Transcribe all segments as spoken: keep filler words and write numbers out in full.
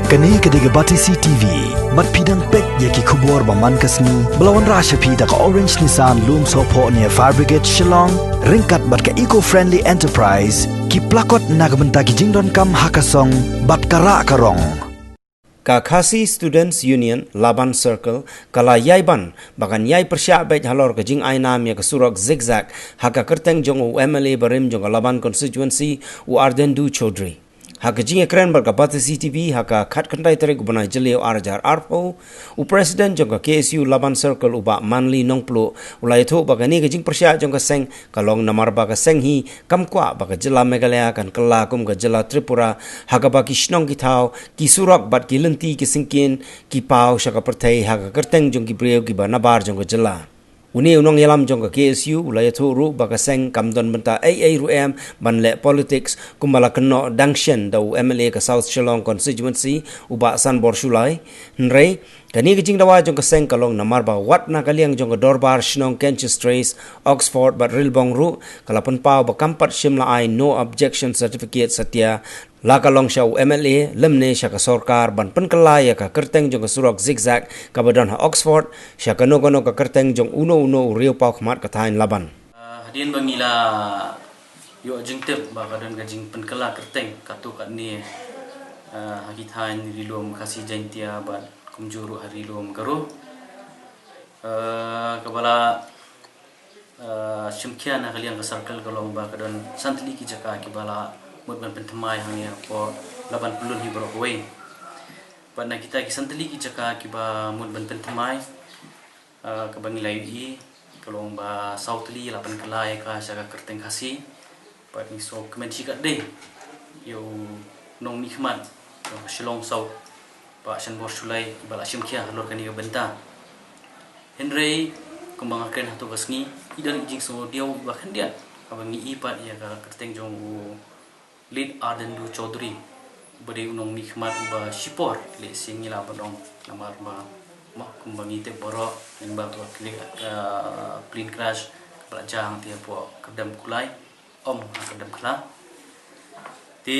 Kane ka dei ka Batesi T V. Bad phi dang peit ïa ki khubor ba man ka sngi ba la wanrah sha phi da ka Orange Nissan Lumsohphoh near Fire Brigade Shillong, ryngkat bad ka Eco Friendly Enterprise, ki plakot na ka bynta ki jingdonkam ha ka song bad ka rah ka rong. Ka Khasi Students Union Laban Circle ka la ïai ban ba kan ïai pyrshah beit halor ka jingainam ïa ka surok zigzag ha ka kyrteng jong u M L A barim jong ka Laban Constituency, u Ardendu Chaudhary. Ha ka jingïakren bad ka Batesi T V ha ka khatkhyndai tarik u bnai Jylliew ar hajar arphew, u President jong ka K S U Laban Circle, u Bah Manly Nongpluh, u la ïathuh ba kane ka jingpyrshah jong ka seng ka long namar ba ka seng hi kam kwah ba ka jylla Meghalaya kan kylla kum ka jylla Tripura, ha kaba ki shnong ki thaw, ki surok bad ki lynti ki syngkien ki paw sha ka pyrthei ha ka kyrteng jong ki briew kiba nabar jong ka jylla. Une u nongïalam jong ka K S U u la ïathuh ruh ba ka seng kam don bynta ei ei ruh em ban leh politics kumba la kynnoh dang shen da u M L A ka South Shillong Constituency, u Bah Sanbor Shullai. Hynrei kane ka jingdawa jong ka seng ka long namar ba wat na ka liang jong ka Dorbar Shnong Kenchis Trace, Oxford bad Rilbong ruh ka la pynpaw ba kam pat shym la ai no objection certificate satia, la ka long sha u M L A lymne sha ka sorkar ban pynkylla ïa ka kyrteng jong ka surok zigzag kaba don ha Oxford sha kano kano ka kyrteng jong uno uno u riewpawkhmat ka thaiñ Laban. Ah, hadien ba ngi la ïoh jingtip ba ka don ka jingpynkylla kyrteng katto katne, ah, ha ki thaiñ Ri Lum Khasi Jaiñtia bad kumjuh ruh ha Ri Lum Garo. Ah, kaba la, ah, shimkhia na ka liang ka circle ka long ba ka don san tylli ki jaka kiba la mut ban pynthymmai hangne hapoh Laban Pyllun hi baroh kawei. Bad na kita ki san tylli ki jaka kiba mut ban pynthymmai, ah, kaba ngi la ïohi ka long ba saw tylli la pynkylla ïa ka sha ka kyrteng Khasi. Bad ngi sngewkmen shikatdei ïa u nongmihkhmat jong ka Shillong South, Bah Sanbor Shullai, ba la shimkhia halor kane ka bynta. Hynrei kumba nga kren hato ka sngi, i don i jingsngewdiaw iba khyndiat haba ngi i pat ïa ka kyrteng jong u Late Ardendu Chaudhary, ba dei u nongmihkhmat uba shipor lehse ngi lah ban ong, namar ba, mo, kumba ngi tip baroh, lyngba ka, ah, plane crash kaba la jia hangtei hapoh Kyrdem Kulai, ym ha Kyrdem Khla. Te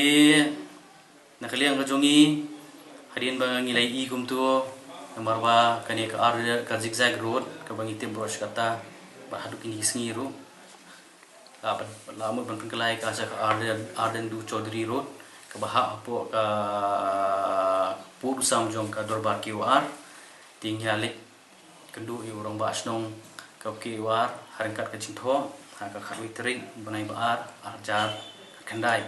na ka liang ka jong ngi, hadien ba ngi la ïohi kumto, namar ba kane ka ar, ka zigzag road kaba ngi tip baroh shi katta bad haduh kine ki sngi ruh, la ban, la mut ban pynkylla ïa ka sha ka Arden, Ardendu Chaudhary Road kaba hap hapoh ka pud u sam jong ka Dorbar K O R. Te ngi la leit kynduh ïa u rangbah shnong ka K O R ha ryngkat ka jingthoh ha ka khatwei tarik bnai ba ar, ar hajar khatkhyndai,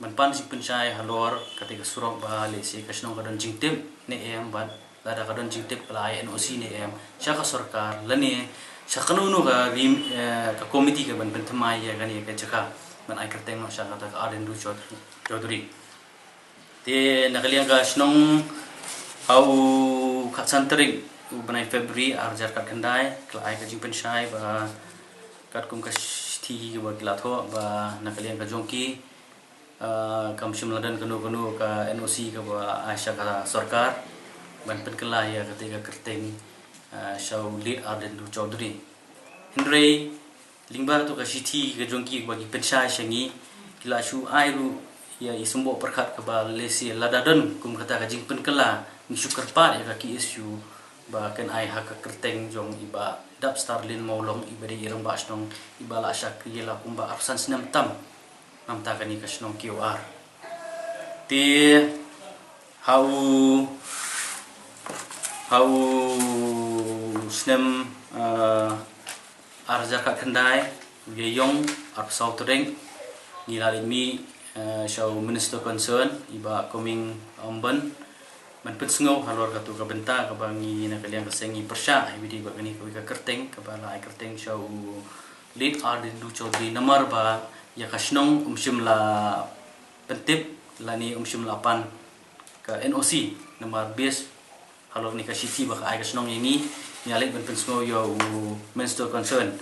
ban pan jingpynshai halor kata ka surok ba lehse ka shnong ka don jingtip ne em, bad lada ka don jingtip ka la ai N O C ne em sha ka sorkar lane sha kano kano ka rim, eh, ka komiti ka ban pynthymmai ïa kane ka jaka ban ai kyrteng noh sha kata ka Ardendu Chaudhary, Chaudhary. Te na ka liang ka shnong, ha u khatsan tarik u bnai February ar hajar khatkhyndai ka la ai ka jingpynshai ba katkum ka shithi kaba ki la thoh ba na ka liang ka jong ki, ah, kam shym la don kano kano ka N O C kaba ai sha ka sorkar ban pynkylla ïa kata ka kyrteng, ah, sha u Late Ardendu Chaudhary. Hynrei lyngba tu ka shithi ka jong ki ba ki pynshai sha ngi, ki la shu ai ruh ïa i symboh pyrkhat kaba lehse lada don kum kata ka jingpynkylla, ngi shu kyrpad ïa ka K S U ba kan ai ha ka kyrteng jong i Bah Dapstarlin Mawlong, iba dei i rangbah shnong iba la shakri la kumba arphew san snem tam namar kane ka shnong K O R. Te ha u, ha u snem, eh, ar hajar khatkhyndai, u Ïaïong arphew saw tarik, ngi la leit mih, eh, sha u Minister concern, i Bah Coming Ymbon, ban pynsngew halor katu ka bynta kaba ngi na ka liang ka seng ngi pyrshah ha i video ba kane kawei ka kyrteng kaba la ai kyrteng sha u Late Ardendu Chaudhary namar ba ïa ka shnong um shym la pyntip lane um shym la pan ka N O C namar base halor kane ka shithi ba ka ai ka shnong ïa ngi, ngi la leit ban pynsngew ïa u Minister concern.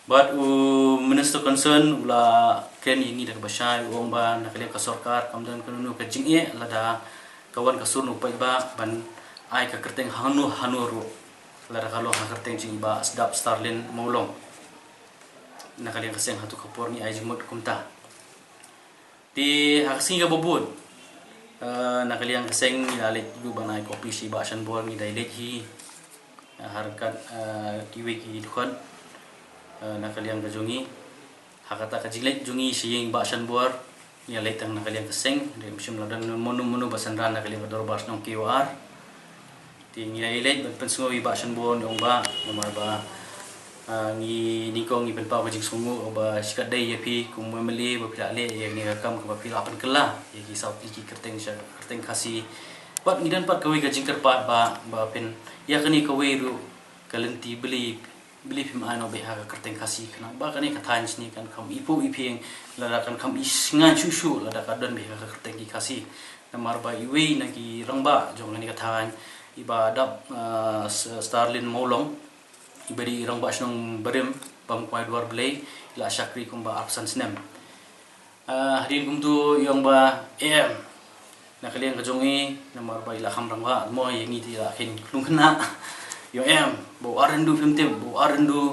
Bad u Minister concern u la kren ïa ngi da kaba shai, u ong ba na ka liang ka sorkar kam don kano kano ka jingeh lada ka wan ka sur na u paidbah ban ai ka kyrteng hangno hangno ruh, lada ka long ha kyrteng jong i Bah Dapstarlin Mawlong. Na ka liang ka seng hatu ka por ngi ai jingmut kumta. Te ha ka sngi kaba bud Eh, na ka liang ka seng ngi la leit ruh ban ai kopi sha i Bah Shanbor, ngi dei leit hi. Eh, ha ryngkat, eh, kiwei ki dkhot, eh, na ka liang ka jong ngi. Ha kata ka jingleit jong ngi sha ïing Bah Shanbor, ngi la leit tang na ka liang ka seng, hynrei ym shym la don mano mano ba synran na ka liang ka dorbar shnong K O R. Te ngi la ïaleit ban pynsngew ïa i Bah Shanbor, ong Bah, namar ba, ah, ngi nyngkong ngi pynpaw ka jingsngewnguh ba shi katdei ïa phi kum u M L A ba phi la leh ïa kane ka kam kaba phi la pynkylla ïa ki saw ki kyrteng sha kyrteng Khasi. Bad ngi don pat kawei ka jingkyrpad ba, ba phin ïa kane kawei ruh ka lynti beli, beli phim ai noh beit ha ka kyrteng Khasi, khnang ba kane ka thaiñ shane kan kham ipoh iphieng, lada kan kham isngain shuh shuh lada ka don beit ha ka kyrteng ki Khasi. Namar ba iwei na ki rangbah jong kane ka thaiñ, i Bah Dap, ah, S-, Starlin Mawlong, iba dei i rangbah shnong barim, bam kwai dwar Blei, i la shakri kumba arphew san snem. Ah, hadien kumtu i ong Bah, em, na ka liang ka jong i, namar ba i la kham rangbah, mo ïa ngi te i la kheiñ klum khynnah. I ong em, Bah Ardendu phim tip, Bah Ardendu,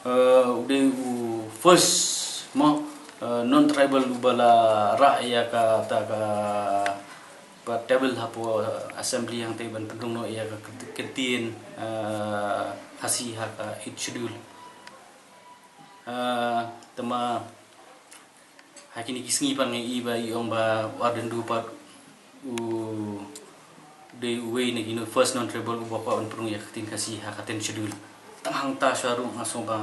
eh, u dei u first, mo, eh, non-tribal uba la rah ïa kata ka, ka table hapoh assembly hangtei ban pynrung noh ïa ka ktien, eh, Khasi ha ka Eighth Schedule. Eh, te ma ha kine ki sngi pat nga i ba i ong Bah Ardendu pat u dei uwei na kine first non-tribal uba kwah ban pynrung ïa ka ktien Khasi ha ka Tenth Schedule. Tang hangta shuwa ruh nga sngew ba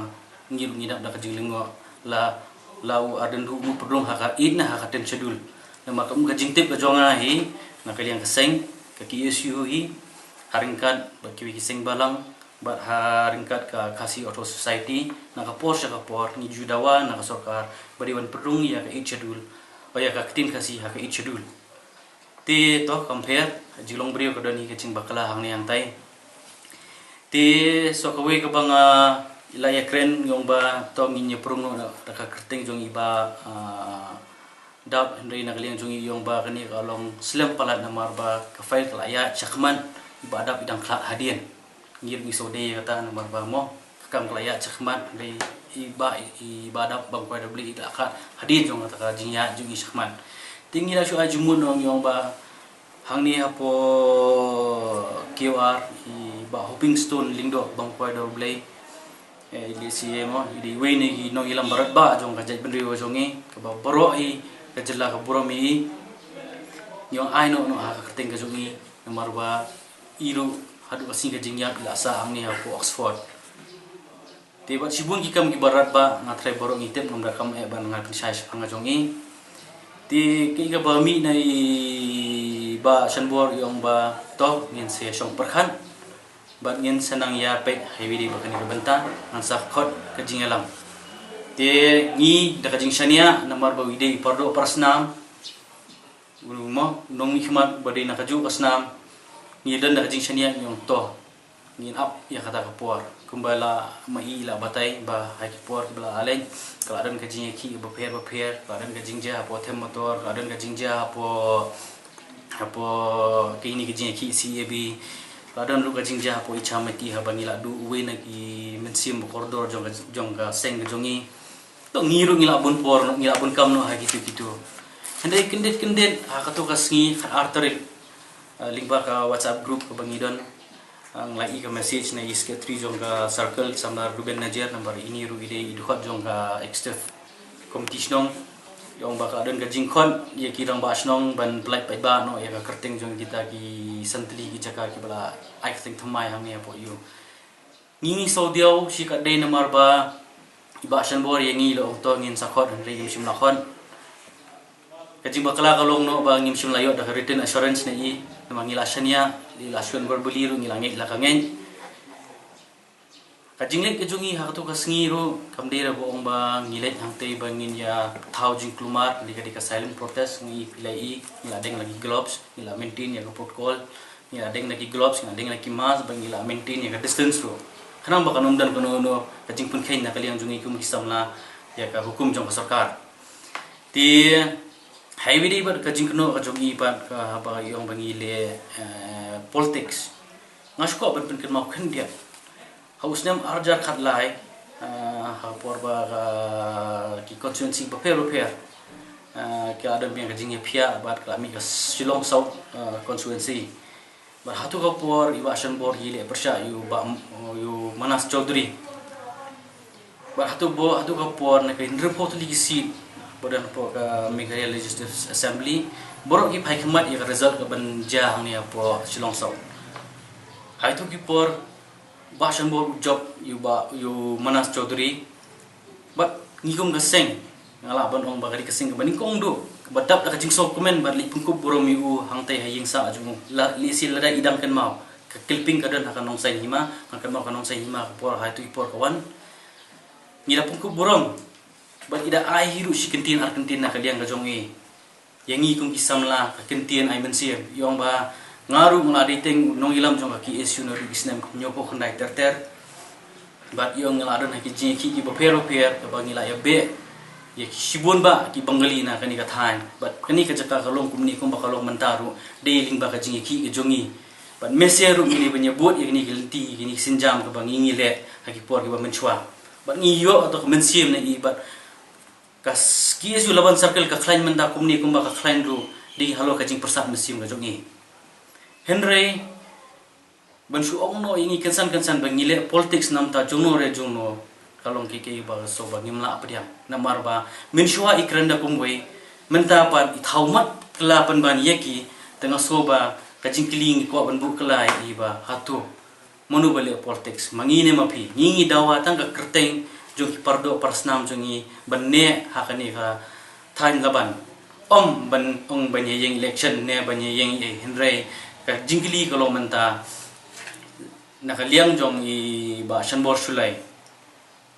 ngi ruh ngi dap da ka jinglyngngoh la, la u Ardendu u pynrung ha ka Eighth ne ha ka Tenth Schedule. Namar ka, ka jingtip ka jong nga hi, na ka liang ka seng, ka K S U hi, ha ryngkat bad kiwei ki seng balang, bad ha ryngkat ka Khasi Authors' Society, na ka por sha ka por ngi ju dawa na ka sorkar ba dei ban pynrung ïa ka Eighth Schedule, ba ïa ka ktien Khasi ha ka Eighth Schedule. Te to, kam pher, jinglong briew ka don hi ka jingbakla hangne hangtai. Te sa kawei kaba nga la ïakren, i ong Bah to ngin ïa pynrung noh da ka kyrteng jong i Bah, ah, Dap, hynrei na ka liang jong i ong Bah kane ka long slem palat namar ba ka file ka la ïaid shakhmat, i Bah Dap i dang khlad hadien. Ngi ruh ngi sngewdei ïa kata namar ba mo ka kam ka la ïaid shakhmat, hynrei i Bah, i Bah Dap bam kwai dwar Blei i la khlad hadien jong kata ka jingïaid jong i shakhmat. Te ngi la shu ai jingmut noh, i ong Bah hangne hapoh K O R i Bah Hoping Stone Lyngdoh bam kwai dwar Blei. Eh, i dei C E M, i dei iwei na ki nongïalam ba radbah jong ka jaitbynriew ka jong ngi, kaba baroh hi ka jylla ka burom ïa i. Ngi ong ai noh noh ha ka kyrteng ka jong i, namar ba i ruh haduh ka sngi ka jingïap i la sah hangne hapoh Oxford. Te bad shibun ki kam kiba radbah, nga tharai baroh ngi tip, ngam da kam eh ban nga pynshai shaphang ka jong i. Te kaei kaba mih na i Bah Shanbor, i ong Bah to ngin sa shong pyrkhat bad ngin sa nang ïa peit ha iwei de ba kane ka bynta, ngan sa khot ka jingïalang. Te ngi da ka jingshaniah namar ba i dei i pardoh par snam, u mo nongmihkhmat ba dei na kajuh ka snam, ngi don da ka jingshaniah, ngi ong to ngin ap ïa kata ka por. Kumba la ma i la batai ba ha ki por kiba la leit ka la don ka jingïakhih bapher bapher, ka la don ka jingjia hapoh them motor, ka la don ka jingjia hapoh, hapoh kine ki jingïakhih C A B, ka la don ruh ka jingjia hapoh i Chamati haba ngi la duh uwei na ki mynsiem ba kordor jong ka, jong ka seng ka jong ngi. To ngi ruh ngi la bun por noh, ngi la bun kam noh ha kitu kitu. Hynrei kyndit kyndit ha kato ka sngi khatar tarik, eh, lyngba ka WhatsApp group kaba ngi don, eh, nga la i ka message na i secretary jong ka circle, Samla Ruben Najiar, namar ine ruh i dei i dkhot jong ka executive committee shnong. I ong ba ka don ka jingkhot ïa ki rangbah shnong ban pyllait paidbah noh ïa ka kyrteng jong kita ki san tylli ki jaka kiba la ai kyrteng thymmai hangne hapoh ïew. Ngi ngi sawdiaw shi katdei namar ba i Bah Shanbor ïa ngi i la ong to ngin sa khot, hynrei ngim shym la khot. Ka jingbakla ka long noh ba ngim shym la ïoh da ka written assurance na i, namar ngi la shaniah, i la shon verbally ruh ngi la ngeit la ka ngeit. Ka jingleit ka jong ngi ha kato ka sngi ruh kam dei re ba ong ba ngi leit hangtei ba ngin ïa thaw jingkulmar, ka dei ka, dei ka silent protest, ngi phi la i, ngi la deng la ki gloves, ngi la maintain ïa ka protocol, ngi la deng la ki gloves, ngi la deng la ki mask, ba ngi la maintain ïa ka distance ruh. Khnang ba kan ym don kano kano ka jingpynkheiñ na ka liang jong ngi kum ki samla ïa ka hukum jong ka sorkar. Te ha iwei de pat ka jingkynnoh ka jong i pat ka haba i ong ba ngi leh, eh, politics. Nga shu kwah ban pynkynmaw khyndiat. Ha u snem ar hajar khatlai, eh, ha por ba ka ki constituency bapher bapher Ah, ka la don biang ka jingïaphiah bad ka la mih ka Shillong South, ah, constituency. Bad hato ka por i Bah Shanbor i leh pyrshah ïa u Bah, ïa u Manas Chaudhary. Bad hato bo, hato ka por na ka hynriewphew tylli ki seat ba don hapoh ka Meghalaya Legislative Assembly, baroh ki phai khmat ïa ka result ka ban jia hangne hapoh Shillong South. Hato ki por Bah Shanbor u jop ïa u Bah, ïa u Manas Chaudhary. Bad ngi kum ka seng nga lah ban ong ba ka dei ka seng kaba nyngkong duh, kaba dap da ka jingsngewkmen bad leit pynkup burom ïa u hangtei ha ïing sah jong u. La, lehse lada i dang kynmaw, ka kylping ka don ha ka Nongsaiñ Hima, ka kynmaw ka Nongsaiñ Hima ka por, hato i por ka wan. Ngi da pynkup burom bad i da ai hi ruh shi kyntien ar kyntien na ka liang ka jong i ïa ngi kum ki samla, ka kyntien ai mynsiem. I ong ba nga ruh nga la dei teng u nongïalam jong ka K S U naduh ki snem hynñiewphew khyndai ter ter. Bad i ong nga la don ha ki jingïakhih kiba pher ba pher kaba ngi la ïabeh ïa ki shibun bah ki Bengali na kane ka thaiñ. Bad kane ka jaka ka long kumne kumba ka long mynta ruh, dei lyngba ka jingïakhih ka jong ngi. Bad mynshwa ruh ngi dei ban ïabud ïa kine ki lynti, kine ki sienjam kaba ngi ngi leh ha ki por kiba mynshuwa. Bad ngi ïoh ïa ka mynsiem na i bad ka s-, K S U Laban Circle ka khlaiñ mynta kumne kumba ka khlaiñ ruh, dei halor ka jingpyrsad mynsiem ka jong i. Hynrei ban shu ong noh ïa ngi kynsan kynsan ba ngi leh politics namar jongno re jongno, ka long kaei kaei ba shu ba ngim lah pdiang. Namar ba mynshuwa i kren da kumwei, mynta pat i thaw mat kylla pynban ïa ki. Te nga shu ba ka jingkylli ngi kwah ban buh kylla ïa i ba hato mano ba leh politics, ma ngi ne ma phi? Ngi ngi dawa tang ka kyrteng jong ki pardoh parsnam jong ngi ban neh ha kane ka thaiñ Laban. Ym ban ong ban ïeng election ne ban ïeng ei, hynrei ka jingkylli ka long mynta na ka liang jong i Bah Shanbor Shullai.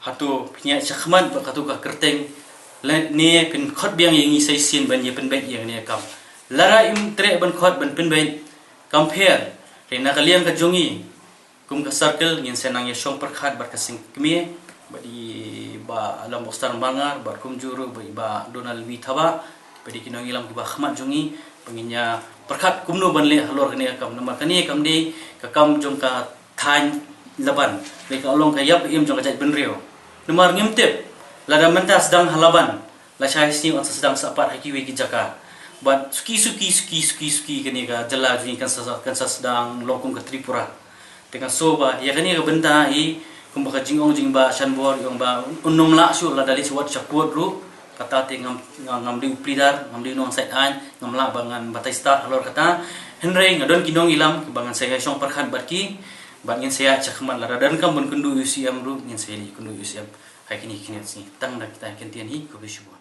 Hato phin ïaid shakhmat bad kato ka kyrteng, lane phin khot biang ïa ngi sa shisien ban ïa pynbeit ïa kane ka kam? Lada im treh ban khot ban pynbeit, kam pher. Te na ka liang ka jong ngi kum ka circle ngin sa nang ïa shong pyrkhat bad ka seng kmie, bad i Bah Alam Bokstar Marngar, bad kumjuh ruh bad i Bah Donald Withaba, bad i ki nongïalam kiba khmat jong ngi, ba ngin ïa pyrkhat kumno ban leh halor kane ka kam. Namar kane kam dei ka kam jong ka thaiñ Laban, lei ka long ka ïap im jong ka jaitbynriew. Namar ngim tip, lada mynta sdang ha Laban, lashai sngi yn sa sdang sah pat ha kiwei ki jaka. Bad suki suki suki suki suki kane ka jylla jong ngi kan sa, kan sa sdang long kum ka Tripura. Te kan shu ba ïa kane ka bynta i kumba ka jingong jong i Bah Shanbor i ong ba un ym lah shuh lada leit sha wat sha court ruh. Kata te ngam, ngam, ngam dei u pleader, ngam dei u nongshait aiñ, ngam lah ba ngan batai stad halor kata. Hynrei nga don ki nongïalam kiba ngan sa ïa shong pyrkhat bad ki, bad ngin sa ïa shakhmat lada donkam ban kynduh ïa u C M ruh ngin sa ïa kynduh ïa u C M. Ha kine ki khyndiat sngi tang da kita ki kyntien hi, khublei shibun.